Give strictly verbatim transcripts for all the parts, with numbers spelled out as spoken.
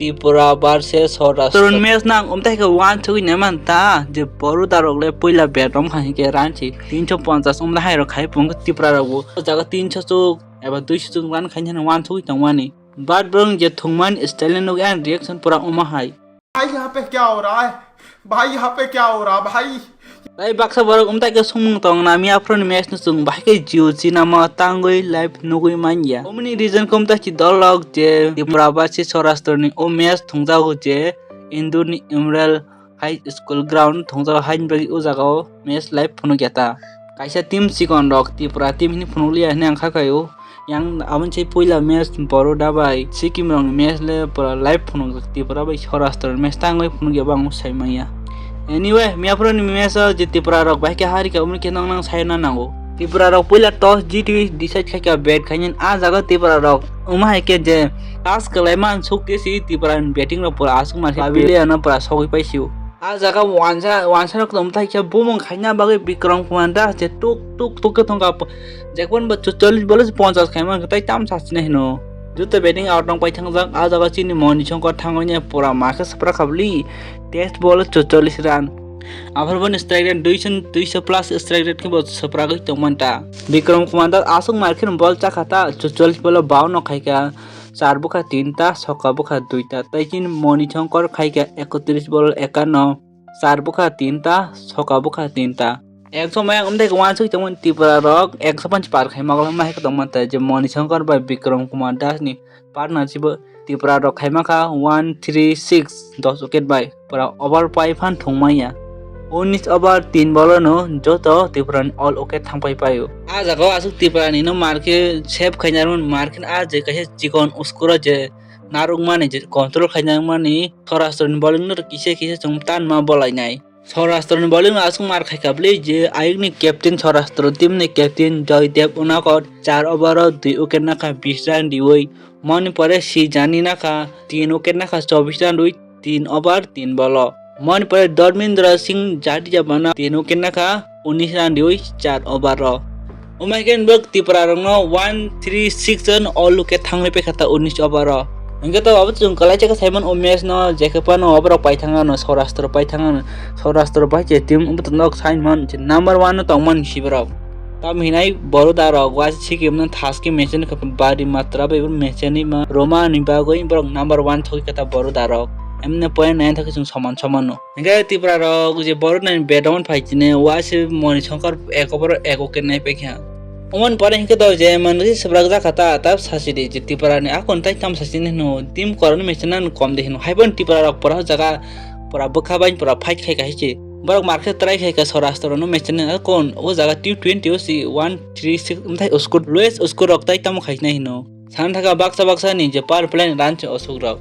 Tripura versus Saurashtra. Torun match nang umtai khe one sogwi nai man ta, je Baroda rok le puila bat rom khai khe run si tinso ponchas umla hai rok khai pung Tripura rok bo. O jaga tinso chuk eba duiso chuk run khai hwnwi one sogwi tongmani. But borok je thwngmani style no nukya ani reaction pura omo hai. भाई यहाँ पे क्या हो रहा है? भाई यहाँ पे क्या हो रहा है भाई? Tai baksa borok umtai khe songmung tong na miya phuru ni match no chwng bahai khe jio chinama tangwi live nugwi manya. Omoni reason khe umtai si dolok je Tripura ba si Saurashtra ni o match thwngjago je Indore ni Emerald High School ground thwngjago haini bagwi o jaga o match live phunukya ta. Kaisa team chikon rok Tripura team hwnwi phunukliya hwnwi ang kha khaio. Yang aboni sai puila match Baroda bai Sikkim rokni match le pura live phunukjak Tripura bai Saurashtra ni match tangwi phunukya bo ang sai manya. Anyway, miyaphuru ni match o je Tripura rok bai khe harikha, umni khe nang nang sai na nango. Tripura rok puila toss jitwi decide khaikha bat khainani, a jaga Tripura rok wngma hai khe je toss kwlai man suk khe si Tripura ni batting rok pura aswk ma khe pavilion no pura sogwi paisio. A jaga wansa wansa rok tong thai khe bumung khaina bagwi Bikram Kumar Das je tuk tuk tuk khe thongkha. Jekon bo chutchallis bol ponchas khaima khe tai tam sachina hino. Juto batting out nang pai thangjak, a jaga chini Moni Shankar thangwi ne pura ma khe swprak khabli test bol chutchallis run. Aphar boni strike rate duiso duiso plus strike rate khe bo swpragwi tongmanta. Bikram Kumar Das aswk mar khe bol chakha ta chutchallis bol bawanno khaikha. Char bwkha tinta, soka bwkha duita, tei chini Moni Shankar khaikha ekotris bol ekanno, char bwkha tinta, soka bwkha tinta. Ek somoi ang umdai khe wansuk tongmani Tripura rok ekso panch par khai mogol ma hai khe tongmani tai je Moni Shankar bai Bikram Kumar Das ni partnership o Tripura rok khaima kha one three six dos wicket bai. Pura over pai phan thwngmaya. Unis over tin bol no joto Tripura ni all wicket thangpai paio. A jaga o aswk Tripura ni no mar khe save khainarmani mar khe a je kaisa chikon uskuro je narwkmani je control khainarmani Saurashtra ni bowling no kisa kisa chwng tan ma bolainai. Saurashtra ni bowling no aswk mar khaikha bwlwi je ayuk ni captain Saurashtra team ni captain Joydev Unadkat char over o dui wicket nakha bis run riwi. Moni pore si jani nakha tin wicket nakha chobis run riwi tin over tin bolo. Moni pore Dharmendra Singh Jadeja bana tin wicket nakha unis run riwi char over o. Umai khe bwk Tripura rokno one three six run all wicket thangwi paikha ta unis over o. Hingke to abo chwng kwlai chakhe saimano o match no jekhe phano oborok paithang ano Saurashtra paithang ano Saurashtra bai che team bwtwk nok saimon number one no tongmani siborok. Tam hinai Baroda rok wa sikimno thaski mechanic bari matra bai mechanic ma Roma ni bagwi borok number one thogwi kata Baroda rok. Emne point nine thogwi chwng soman soman no. Hingke Tripura rok je Baroda ni bedroom phai chine wa se Moni Shankar ek over ek wicket nai paikha. Oman pore hingke do je man si swbrak jakha ta ta sasi di je Tripura ni akon tai tam sasi ni no team koroni mechanic kom de hino. Haibon Tripura rok pora jaga pora bwkha bai pora fight khai khai se. Borok market try khai kha Saurashtra no mechanic kon o jaga T twenty o si one three six umthai score lowest score rok tai tamo khai nai hino. San thaka baksa baksa ni je power play ni run se osuk rok.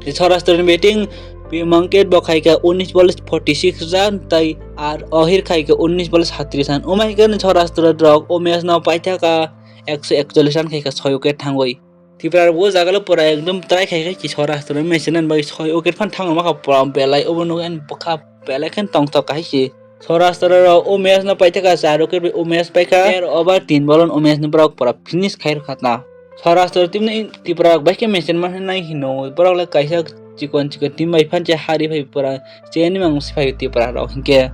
Je Saurashtra ni batting P Mankad bo khai kha unis bol forty six run tai ar Ohir khai kha unis bol satris run. Umai khe Saurashtra rok o match no paithaka ekso ekchollis run khai kha soi wicket thangwi. Tripura bo jaga lo pura ekdom try khai khai ki Saurashtra ni match nan bai soi wicket phan thangma kha pura belai obo no en bwkha belai khen tongthok kahai se. Saurashtra rok o match no paithaka char wicket bai o match paikha. Er over tin bol o match no borok pura finish khai rwkha ta. Saurashtra team no Tripura rok bai khe match man nai hino borok le kaisa chikon chikon team bai phan che hari phai pura cheni mang si phai Tripura rok hinkhe.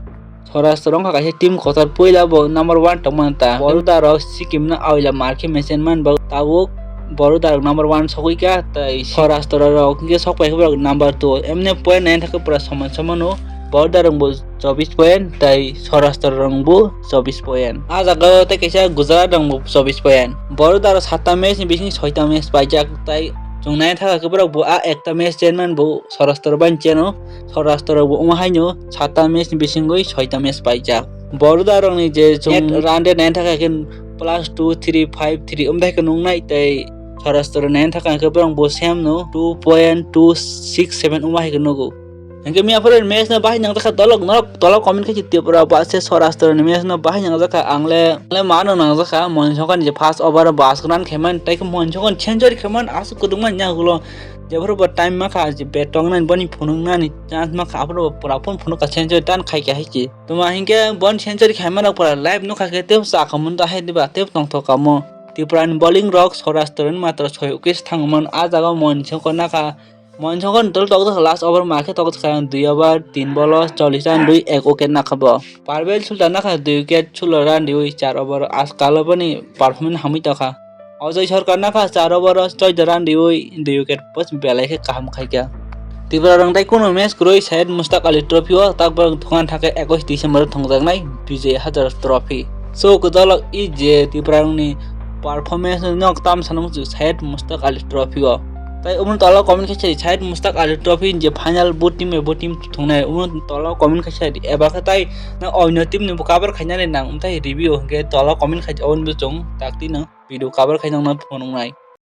Saurashtra wngkha kaisa team kotor puila bo number one tongmani ta. Baroda rok Sikkim no awila mar khe match man bo tabuk Baroda rok number one sogwi kha tei Saurashtra rok hinkhe sok pai khe borok number two. Emne point nine thakhe pura soman soman o. Baroda rok bo chobis point tei Saurashtra rok bo chobis point. A jaga o tei kaisa Gujarat rok bo chobis point. Baroda rok satta match ni bising soita match paijak tei chwng nai thaka khe borok bo a ekta match chen man bo Saurashtra bai cheno. Saurashtra rok bo omo haino satta match ni bisingwi soita match paijak. Baroda rok ni je chwng net run rate nai thaka khe plus two three five three omdai khe nungnai tei Saurashtra nai thaka khe borok bo same no two point two six seven omo hai khe nugo. Hingke miya phoro match no bahai nang jakha tolok norok tolok comment khe Tripura ba se Saurashtra ni match no bahai nang jakha ang le ang le mano nang jakha Moni Shankar ni je first over o bas run khe man tei khe Moni Shankar century khe man aswk kwdwkma nya ulo je phoro bo time ma kha je betong nani boni phunuk nani chance ma kha aphuru bo pura phun phunuk ka century tan khai khe hai se tuma hingke bon century khai ma rok pura live nukha khe tebo chakha mun ta hai diba tebo tongthok kamo Tripura ni bowling rok Saurashtra ni matro soi wicket thangman a jaga Moni Shankar nakha. Moin Songkor ni tol tokjak last over ma khe tokjak ang dui over tin bolo chollish run rwi ek wicket nakha bo. Parvel Sultan nakha dui wicket sullo run riwi char over, ajkal boni performance hamwi tokha. Ajay Sarkar nakha char over o choudo run riwi dui wicket post belai khe kaham khaikha. Tripura rong tai kunu match kwrwi Syed Mushtaq Ali Trophy o takbwrwng thungan thangkhe ekush December o thwngjaknai Vijay Hazare Trophy. So kwtal i je Tripura rongni performance no tam sanung Syed Mushtaq Ali Trophy o. Tai umuni tola comment khaisa Syed Mushtaq Ali Trophy je final bo team bai bo team thungnai umuni tola comment khaisa eba khe tai na oino team ni bo cover khainani nang umtai review hwnkhe tola comment khaisa oboni bo chwng takti no video cover khai nangno phunuknai.